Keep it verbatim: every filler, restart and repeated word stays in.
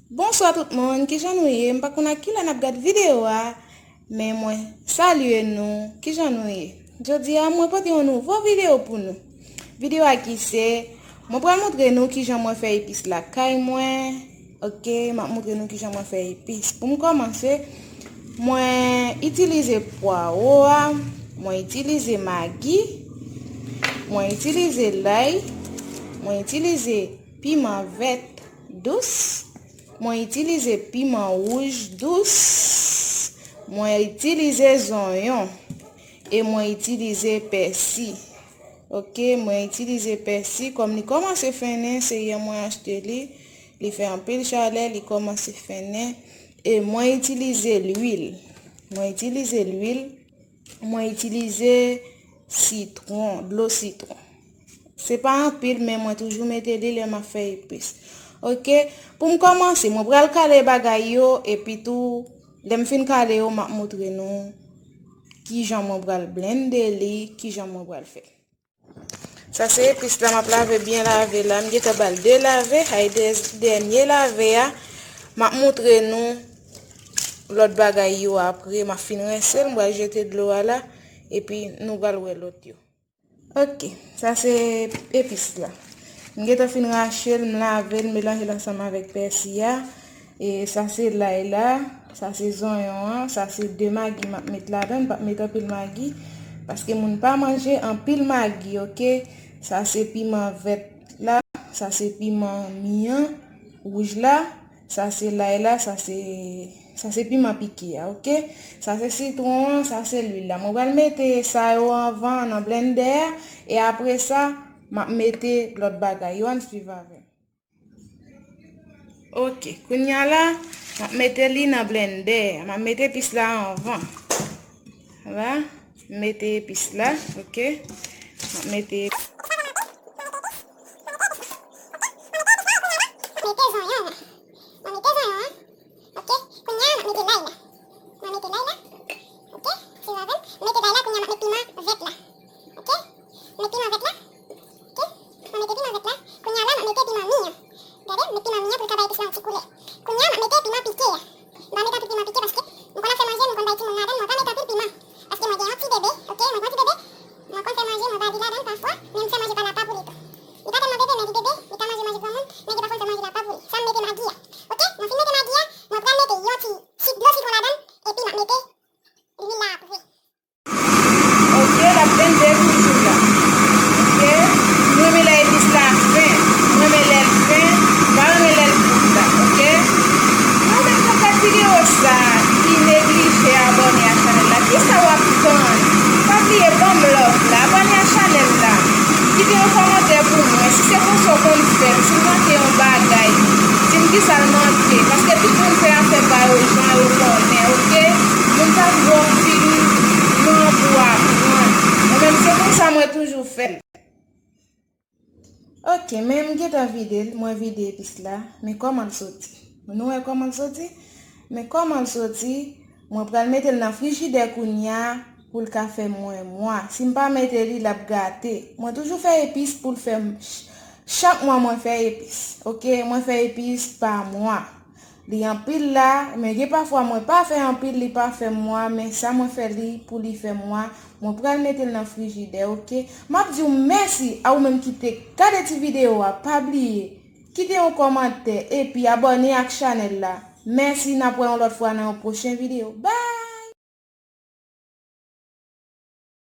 Bonswa tout moun, kijan nou ye? M pa konn ak ki lè n ap gad videyo a, men mwen salye nou, kijan nou ye? Jodi a, mwen pote yon nouvo videyo pou nou. Videyo a ki se, mwen pral montre nou kijan mwen fè epis lakay mwen. Ok, m ap montre nou kijan mwen fè epis. Pou m kòmanse, mwen itilize pwawo a, mwen itilize magi, mwen itilize lay, mwen itilize piman vèt dous, mwen itilize piman wouj dous, mwen itilize zonyon e mwen itilize pèsi. Ok, mwen itilize pèsi kòm li kòmanse fennen, se yè mwen achte li, li fè anpil chalè, li kòmanse fennen. E mwen itilize lwil. Mwen itilize lwil, mwen itilize sitwon, dlo sitwon. Se pa anpil, men mwen toujou mete li lè m ap fè epis. Ok, pou m kòmanse, mwen pral kale bagay yo, epi tou, lè m fin kale yo, m ap montre nou kijan mwen pral blende li, kijan mwen pral fè. Sa se epis la, m ap lave byen lave la, m gentan ba l de lave, ay de, dènye lave a, m ap montre nou lòt bagay yo apre, m ap fin rense l, m pral jete dlo a la, epi nou pral wè lòt yo. Ok, sa se epis la. M gentan fin rache l, m lave l, melanje l ansanm avèk pèsi a. E sa se lay la, sa se zonyon an, sa se de magi m ap met ladan, m p ap met anpil magi, paske moun pa manje anpil magi, ok? Sa se piman vèt la, sa se piman mi an, wouj la, sa se lay la, sa se, sa se piman pike a, ok? Sa se sitwon an, sa se lwil la. Mwen pral mete sa yo anvan nan blendè a, e apre sa, m ap mete lòt bagay yo, ann swiv avè m. Ok, kounye a la, m ap mete li nan blendè a. M ap mete epis la anvan. La, m mete epis la, ok? M ap mete Mete zonyon an. Mwen mete zonyon an. Ok. Kounye a, mwen mete lay la. Mwen mete lay la. Ok. Swiv avè m. Mwen mete lay la, kounye a, mwen mete piman vèt la. Ok. Mwen mete piman vèt la. Ok. Mwen mete piman vèt la. Kounye a la, mwen mete piman mi an. Gade, mwen mete piman mi an pou l ka bay epis la yon ti koulè. Kounye a, mwen mete piman pike a. Mwen pa met anpil piman pike paske mwen konn ap fè manje, mwen konn bay timoun ladan, mwen pa met anpil piman. Paske mwen gen yon ti bebe, ok, mwen gen yon ti bebe, mwen konn fè manje, mwen ba li ladan pafwa, men m fè manje pa lapa pou li tou. Li pa tèlman bebe, men li bebe, li ka manje manje granmoun, men li pa fè manje lapa pou li. Sa m mete magi a. Ok, mwen fin mete magi a, mwen pral mete yon ti, ti dlo sitwon ladan, epi m ap mete lwil la apre. Ok, l ap blende toujou la. Ok, m renmen lè epis la fen, m renmen lè l fen, m pa renmen lè l kout la, ok? Nou menm k ap gad videyo sa, ki neglije abòne a chanèl la, kisa w ap tann? Pa bliye ban m love la, abòne a chanèl la, kite yon kòmantè pou mwen, si se konsa w konn fè l, si m manke yon bagay, di m kisa l manke, paske tout moun fè afè pa yo jan yo konnen, ok? Moun pa twò fin pran pou aprann. Mwen menm se konsa mwen toujou fè l. Ok, men m gentan vide l, mwen vide epis la, men kòman l soti? Nou wè kòman l soti? Men kòman l soti, mwen pral mete l nan frijidè kounye a pou l ka fè mwen mwa. Si m pa mete li, l ap gate. Mwen toujou fè epis pou l fè m ch-, chak mwa mwen fè epis. Ok, mwen fè epis pa mwa. Li anpil la, men gen pafwa mwen pa fè anpil, li pa fè mwa, men sa mwen fè li pou li fè mwa, mwen pral mete l nan frijidè, ok? M ap di w mèsi a ou menm ki te gade ti videyo a, pa bliye, kite yon kòmantè, epi abòne ak chanèl la. Mèsi, n ap wè yon lòt fwa nan yon pwochen videyo. Bye!